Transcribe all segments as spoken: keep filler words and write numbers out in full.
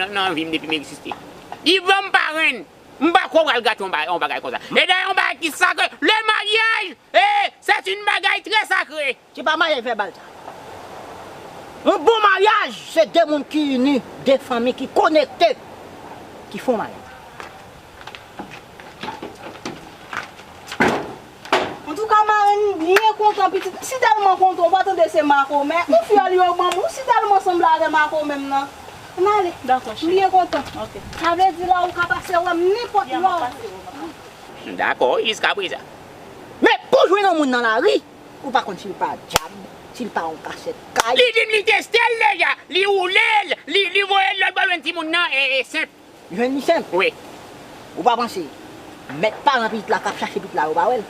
nan, nan vi m depi m egziste. Li ban m parenn. M pa kwè w pral gate yon ba-, yon bagay konsa. E dayè, yon bagay ki sakre. Le mariage, eh, c'est une bagay très sacré. Se pa maryaj vèbal sa. Yon bon maryaj, se de moun ki ini, de fanmi ki konekte, ki fè yon maryaj. Antouka, marenn, m byen kontan, pitit. M sitèlman kontan, ou pa tande se makomè. Yon fyèl yo ban m, ou sitèlman sanble avè makomè m nan. Ann ale. Dakò, cheri. M byen kontan. Ok. Sa vle di la, ou ka pase wè m nenpòt lè. Dakò, jiskaprezan. Men pou jwenn yon moun nan lari, ou pa konn si l pa dyab, si l pa yon kachèt kay. Li di m li teste l deja, li woule l, li, li voye l lòt bò jwenn timoun nan, e, e senp. Jwenn li senp. Wi. Ou pa panse, mèt paran pitit la k ap chache pitit la, yo pa wè l.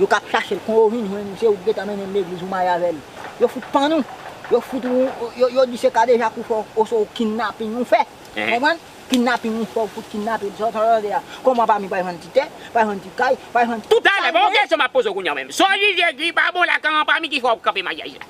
Yo k ap chache l, kon yo vin jwenn ou, se ou ki gentan mennen l legliz, ou marye avè l. Yo fout pann ou. Yo fout ou, yo, yo di se kadejak ou fè, oswa kidnaping ou fè. Konprann? Kidnaping ou fè, ou fout kidnape l, sa w tande a. Kòman Anpami pa jwenn ti tè, pa jwenn ti kay, pa jwenn tout sa l genyen. Talè, bon, kesyon m ap poze w kounye a menm. Sa w jije di pa bon la, kan Anpami ki fè w kanpe maryaj la?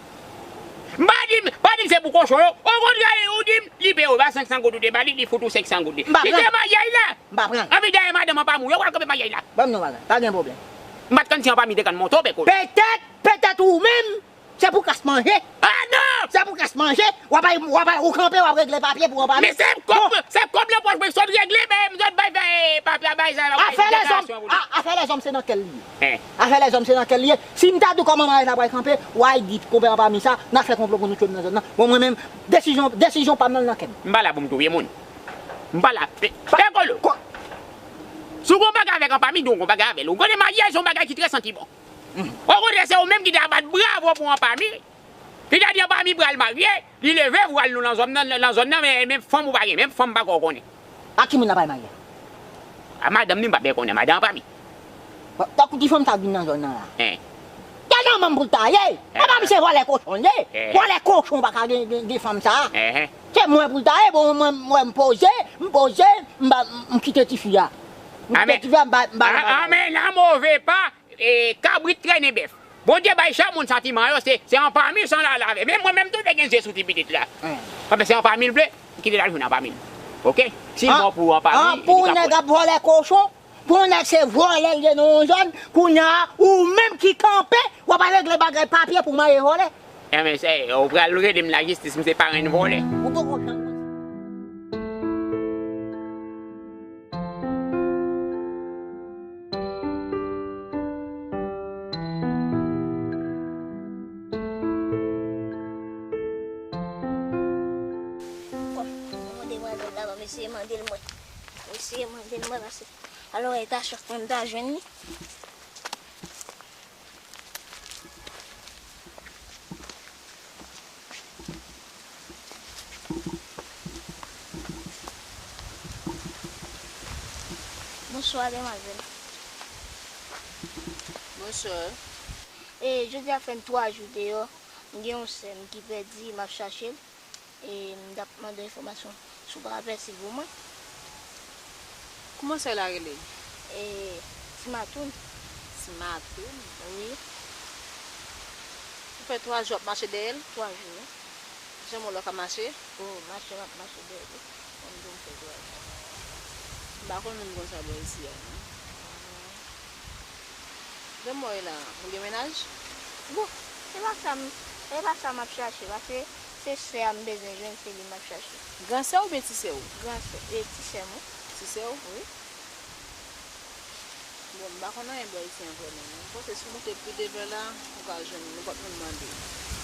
M pa di, pa di m se pou kochon yo. Okontrè, ou di m li peye w pa senk san goud ou te ba li, li fout ou senk san goud li. M pa pran. Kite maryaj la. M pa pran. Anpi dayè madanm an pa mouri, yo pral kanpe maryaj la. Ban m non bagay, pa gen pwoblèm. M pa t konn si Anpami te konn monte w, pè Kolo. Petèt, petèt ou menm, se pou kras manje. Ah non! Se pou kras manje, w ap al, w ap al, ou kanpe, w ap regle papye pou Anpami. Men se kòb, se kòb nan pòch mwen sot regle, men m sot bay fè, eh, papye a bay sa, afè lèzòm, afè lèzòm se nan kè l li ye. Afè lèzòm se nan kè l li ye. Si m ta di w kòman maryaj la pral kanpe, w a di konpè Anpami sa, n a fè konplo pou nou tchwe m nan zòn nan. Bon, mwen menm, desizyon, desizyon pa m nan, l nan kè m. M pa la pou m touye moun. M pa la. Pè Kolo. Si w gon bagay avèk Anpami, di w gon bagay avè l. Ou konnen maryaj se yon bagay ki trè santiman. Okontrè, se ou menm ki ta bat bravo pou Anpami. Li ta di Anpami pral marye, li leve vwal nou nan zòn nan, nan zòn nan, men, men fanm ou pa gen, menm fanm pa kwè w konnen. A ki moun l ap al marye? A madanm li, m pa byen konnen, madanm Anpami. Tankou ti fanm sa k vin nan zòn nan la. Hein. Tèlman manm pou l ta ye. Anpami se vòlè kochon l ye. Vòlè kochon pa ka gen, gen, gen fanm sa. Se mwen pou l ta ye, bon, mwen, mwen m poze, m poze, m ba, m kite tifi a. M kite tifi a, m ba, m ba l. Amèn, a move pa, e, kabrit trennen bèf. Bondye bay chak moun santiman yo, se, se Anpami san la lave. Men mwen menm tou te gen zye sou ti pitit la. Anfen, se Anpami l vle, m kite l al jwenn Anpami l. Oke? Si l bon pou Anpami, li kapab. Pou nèg ap vòlè kochon, pou nèg se vòlè l ye nan yon zòn, kounye a, ou menm ki kanpe, w ap al regle bagay papye pou marye vòlè. Enben, se, ou pral rele m lajistis, m se parenn vòlè. Ou poko janm. Bon, mwen demwazèl la, ban m eseye mande l mwen. Mwen eseye mande l mwen, paske alò, e ta chòk mwen, m ta jwenn li. Bonswa, demwazèl. Bonswa. E, jodi a fè m twa jou deyò. M gen yon sè m ki pèdi, m ap chache l. E m t ap mande w enfòmasyon si w pa ka fè siy pou mwen. Kouman sè w la rele? E, Ti Matoun. Ti Matoun? Wi. Ou fè twa jou w ap mache dèyè l? Twa jou, wi. Janm wè l w ap mache? O, mache m ap mache dèyè l wi. Ban m di w m fè twa jou. M pa konn moun konsa bò isi a, non. Jan m wè w ye la, ou gen mennaj? Bon, se pa sa m, se pa sa m ap chache, paske se sè a m bezwen jwenn, se li m ap chache. Gran sè w oubyen ti sè w? Gran sè, e ti sè m wi. Ti sè w? Wi. Bon, m pa konn anyen bò isi an vrèman, non. M panse si w moute pi devan la, ou ka jwenn nenpòt moun mande.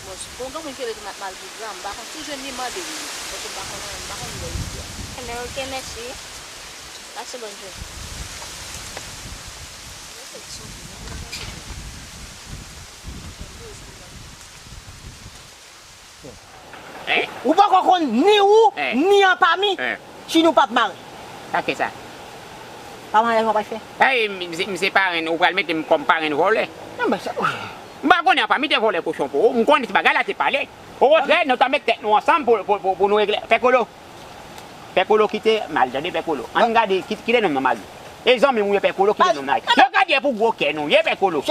Bon, si gon granmoun ki rele Tonat Malpougra, m pa konn si w jwenn li, mande li. Paske m pa konn anyen, m pa konn bò isi a. Enben, oke, mèsi. Pase bòn jounen. Hein? Ou poko konn ni ou, hein, ni Anpami, hein, si nou p ap mare. Sa k fè sa? Pa maryaj w ap fè? Hey, m, m se, m se parenn, ou pral mete m kòm parenn vòlè. Non, men sa, m pa konnen Anpami te vòlè kochon pou ou. M konnen ti bagay la te pale. Okontrè, nou ta met tèt nou ansanm pou, pou, pou, pou nou regle. Pè Kolo. Pè Kolo kite m al, tande, Pè Kolo. Ann gade, ki, kite nonm nan mari. E zanmi m wi, Pè Kolo, kite nonm nan mari. Yo ka di e pou gwo kè nou ye, Pè Kolo.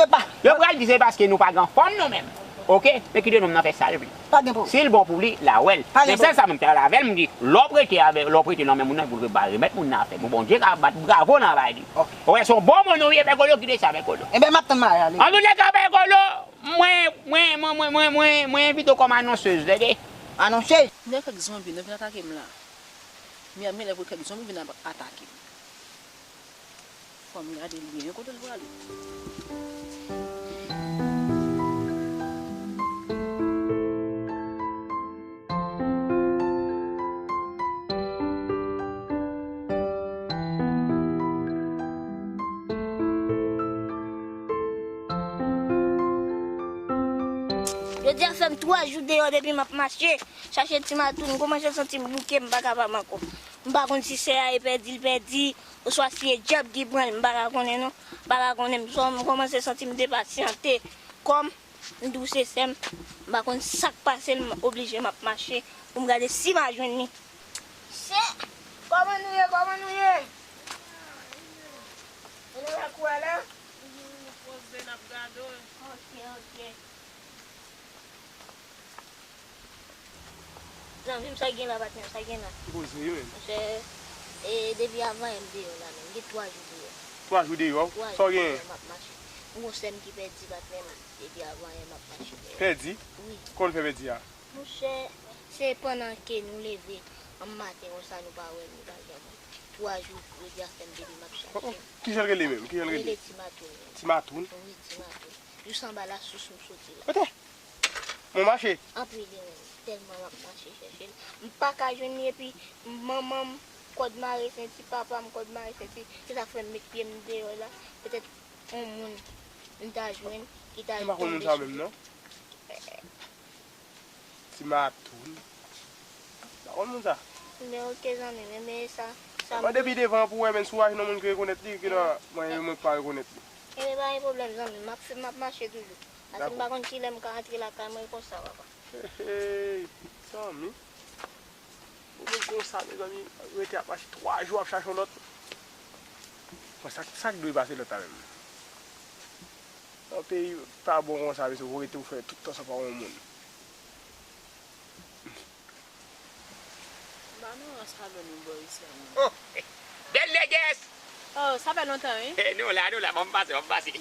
Yo pral di se paske nou pa gen fanm nou menm. Oke? Men kite nonm nan fè sa l vle. Pa gen pwoblèm. Si l bon pou li, l a wè l. Pa gen pwoblèm. Men sèl sa mwen te al avè l, m di, lè w prete avè, lè w prete nan men moun nan, pou l ba remèt moun nan afè l. Bon, Bondye ka bat bravo nan bay li. Oke. Ou wè, se yon bon moun ou ye, Pè Kolo, kite sa, Pè Kolo. Enben, m ap tann maryaj la. Antouleka, Pè Kolo, mwen, mwen, mwen envite w kòm anonsez, tande? Anonsez? Gen kèk zonbi, nou vin atake m la. Miyab gen lè pou kèk zonbi vin ap-, atake m. Fò m gade l byen, kote l prale. Jodi a fè m twa jou deyò depi m ap mache. Chache ti matoun, m kòmanse santi m bouke, m pa kapab ankò. M pa konn si sè a e pèdi l pèdi, oswa si e dyab ki pran l, m pa ka konnen non. M pa ka konnen, m, m kòmanse santi m depasyante. Kòm m di w se sè m, m pa konn sa k pase l, m oblije m ap mache pou m gade si m a jwenn li. Sè, kòman nou ye, kòman nou ye? Nou nan lakou a la? Nou poze n ap gade w. Ok, ok. Zanmi m, sa gen la, patnè m, sa gen la? Poze wi, men. Monchè, e, depi avanyè m deyò la, men, m gen twa jou deyò. Twa jou deyò? Twa jou deyò m ap mache. M gon sè m ki pèdi, patnè m, depi avanyè m ap mache deyò. Pèdi? Wi. Kòman l fè pèdi a? Monchè, se pandan ke nou leve an maten konsa, nou pa wè l, nou pa janm wè l. Twa jou, jodi a fè m depi m ap chache l. Oh, oh. Kijan l rele menm? Kijan l rele? Rele Ti Matoun. Ti Matoun? Wi, Ti Matoun. Jis anba lasous m soti la. Kote? Mwen mache. Anpil wi, men tèlman m ap mache chèche l, m pa ka jwenn li, epi manman m kòd mare senti, papa m kòd mare senti, se sa k fè m met pye m deyò la, petèt yon moun m ta jwenn ki ta tonbe sou li. M pa konn moun sa menm non. Ti Matoun. M pa konn moun sa. Men ok zanmi m, men sa, sa m. Mwen depi devan pou wè, men si w achte yon moun ki rekonèt li, ki nan mwen, mwen k pa rekonèt li. Ebyen pa gen pwoblèm zanmi m, m ap, m ap mache toujou. Paske m pa konn kilè m ka rantre lakay mwen konsa, papa. Hey, hey, zanmi. Ou menm konsa, mezanmi, rete ap mache twa jou ap chache yon lòt. Bon, sa, sa k dwe pase lòt la menm? Yon peyi pa bon konsa, mesye, ou rete ou fè tout tan san pa yon moun. Ba nou yon salon nou bò isi a, non. Oh, bèl nègès! Oh, sa fè lontan, wi. Eh, nou la, nou la, ban m pase, ban m pase.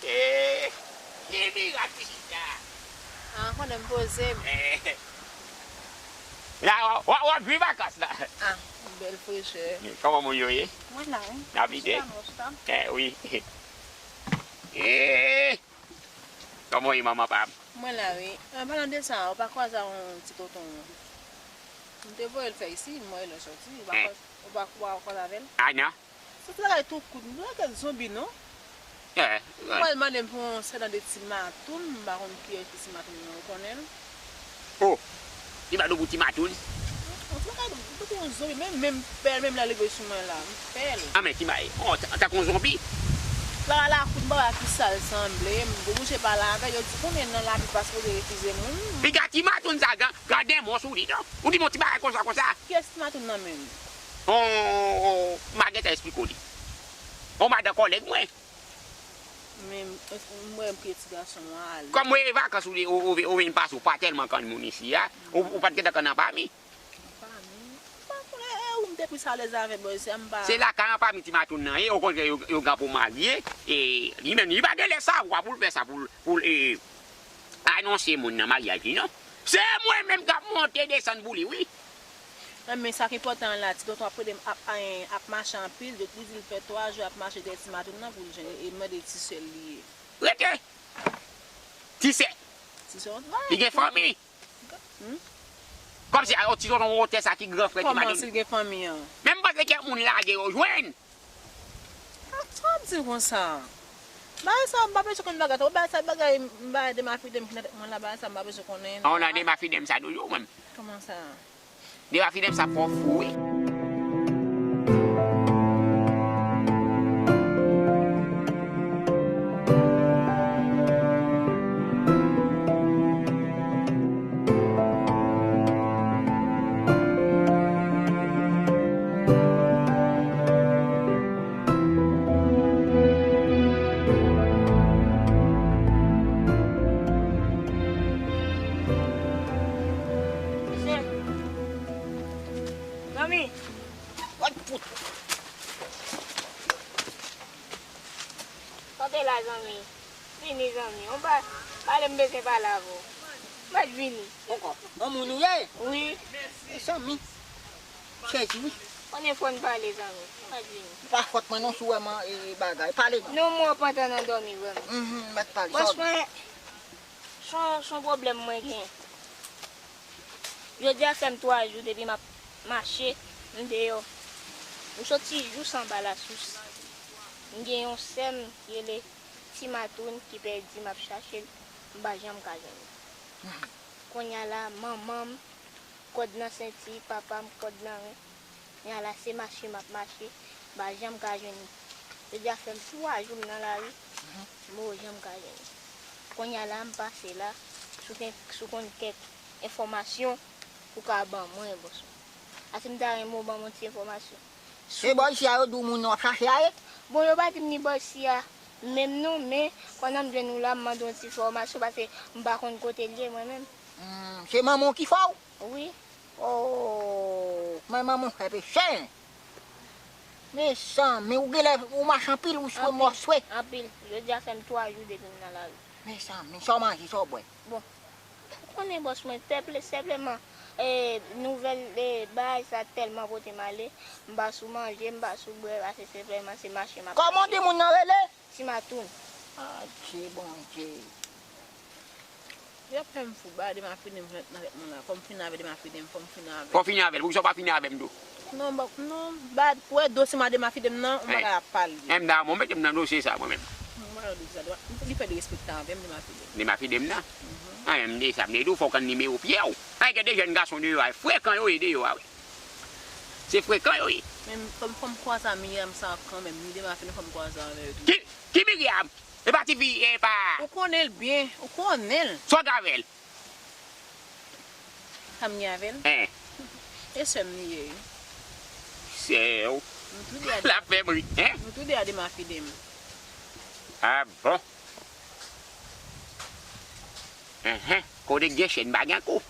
Eh, ki mirak ki chita. Ah, konnen m poze m. Eh. La, w, w, w ap jwi vakans la. Ah, bèl frechè. Kòman moun yo ye? Mwen la, wi. N ap lide? Chita, non, chita. Eh, wi. Eh. Kòman w ye, manman pa m? Mwen la, wi. An palan de sa, ou pa kwaze a yon ti tonton ou? M te voye l fè isi, m wè lè w soti, ou pa kwaze, ou pa, ou pa kwaze avè l? Ah, non. Se ti bagay tou kout, m di w kèk zonbi, non? Eh, m wè l mande m pou yon sèdan de Ti Matoun, m pa konn kiyès ki Ti Matoun nan, ou konnen l? Oh, li ba nou pou Ti Matoun? An tou ka, m te yon zonbi, menm, menm pè l, menm lè l rive sou mwen la, m pè l. Ah, men ki bagay, oh, ta, tankou yon zonbi? Bagay la kout, bagay ki sa l sanble, m oblije pale avè l, yo di konnen nan lavi pa sipoze refize moun. Piga Ti Matoun sa, gran, gran denmon sou li, non? Ou di m yon ti bagay konsa, konsa? Kiyès Ti Matoun nan menm? On, on, m a gentan esplike w li. On madan kòlèg mwen. Men, m wè m kite ti gason an ale. Kòm mwen e vakans ou, ou, ou, ou vin pase, ou pa tèlman konn moun isi a. Ou, ou pa t gentan konn anpami. Anpami? M pa konnen, e, ou m te plis alèz avè bò isi a, m pa. Se lakay anpami Ti Matoun nan ye, okontrè, yo, yo gen pou marye, e, li menm, li pa gen lè savwa pou l fè sa, pou l, pou l, e, anonse moun nan maryaj li, non. Se mwen menm k ap monte desann pou li, wi. Men sa k enpòtan an la, ti tonton ap rele m ap, ap mache anpil, li di l fè twa jou ap mache dèyè Ti Matoun nan pou l jwenn, e mande ti sè l li ye. Rete! Ti sè! Ti sè, li gen fanmi! Hmm? Kòmsi a, ti tonton wotè sa ki gran frè Ti Matoun. Kòman si l gen fanmi an? Men m panse kèk moun lage yo jwenn. Sa w ap di konsa? Bagay sa, m pa bezwen konn bagay sa. Ou bagay sa, bagay, m bagay de mafidem ki nan tèt mwen la, bagay sa, m pa bezwen konnen. An, nan de mafidem sa toujou, mwen. Kòman sa? De mafidem sa fò fou, wi. Ay, fout. Kote la, zanmi? Vini, zanmi. On pa, pale, m bezwen pale avè w. Mèt vini. Poko. On moun ou ye? Wi. Mezanmi. Sezi, wi. Konnen fò n pale, zanmi. Mèt vini. Pa fòt mwen non, si w wè man, e, bagay. Pale non. Non, mwen pantan nan dòmi, vrèman. Mhm, mèt pale. Bòs mwen, se yon, se yon pwoblèm mwen gen. Jodi a fè m twa jou depi m ap mache, m deyò. M soti jous anba lasous. M gen yon sè m ki rele Ti Matoun ki pèdi, m ap chache l, m pa janm ka jwenn li. Kounye a la, manman m, kòd nan senti, papa m, kòd nan ren. Kounye a la, se mache m ap mache, m pa janm ka jwenn li. Jodi a fè m twa jou m nan lari, m poko janm ka jwenn li. Kounye a la, m pase la, si w gen, si w konn kèk enfòmasyon, ou ka ban mwen, bòs mwen. Ase m ta renmen w ban mwen ti enfòmasyon. Se bò isi a yo di w moun nan w ap chache a ye? Bon, yo pa di m ni bò isi a menm non, men pandan m jwenn ou la, m mande w ti enfòmasyon, paske m pa konn kote l ye, mwen menm. Hmm, se manman w ki fè w? Wi. Oh, men manman w fè peche. Mezanmi, ou genlè, ou mache anpil, ou swe mò swe. Anpil. Jodi a fè m twa jou depi m nan lari. Mezanmi, sa w manje, sa w bwè? Bon, ou konnen bòs mwen, sèple-, sèpleman, e, nouvèl, e, bagay sa tèlman pote m ale, m pa sou manje, m pa sou bwè, pase sèpleman se mache m ap mache. Kòman w di moun nan rele? Ti Matoun. Adje Bondye. Y ap fè m fou, ba Dema Fide m jwenn nan tèt mwen la. Fò m fini avè Dema Fide m, fò m fini avè l. Fò w fini avè l, poukisa w pa fini avè m tou? Non, ba, non, ba, wè dosye Dema Fide m nan, yon bagay ap pale. Enben, bon, mete m nan dosye sa, mwen menm. Mwen pa wè dosye sa, Dema, li fè derespektan avè m, Dema Fide m. Dema Fide m nan? Mhm. Anyen, m di sa, m di tou, fò w konn nimewo pye w. Ay, gen de jèn gason deyò a, frekan yo ye deyò a, wi. Se frekan yo ye. Men fò m, fò m kwaze a Miryam sa kanmenm, ni Dema Fide m, fò m kwaze avè yo tou. Ki, ki Miryam? E pa tifi, e pa. Ou konnen l byen, ou konnen l. Sa w gen avè l? Sa m gen avè l? Hein. E sè m li ye, wi. Sè w? Nou tou de a Dema Fide m. Hein? Nou tou de a Dema Fide m. Ah bon? Enhen. Kote k gen chen, pa gen kou.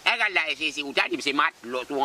Egal la, e se, se ou ta di m se matlòt ou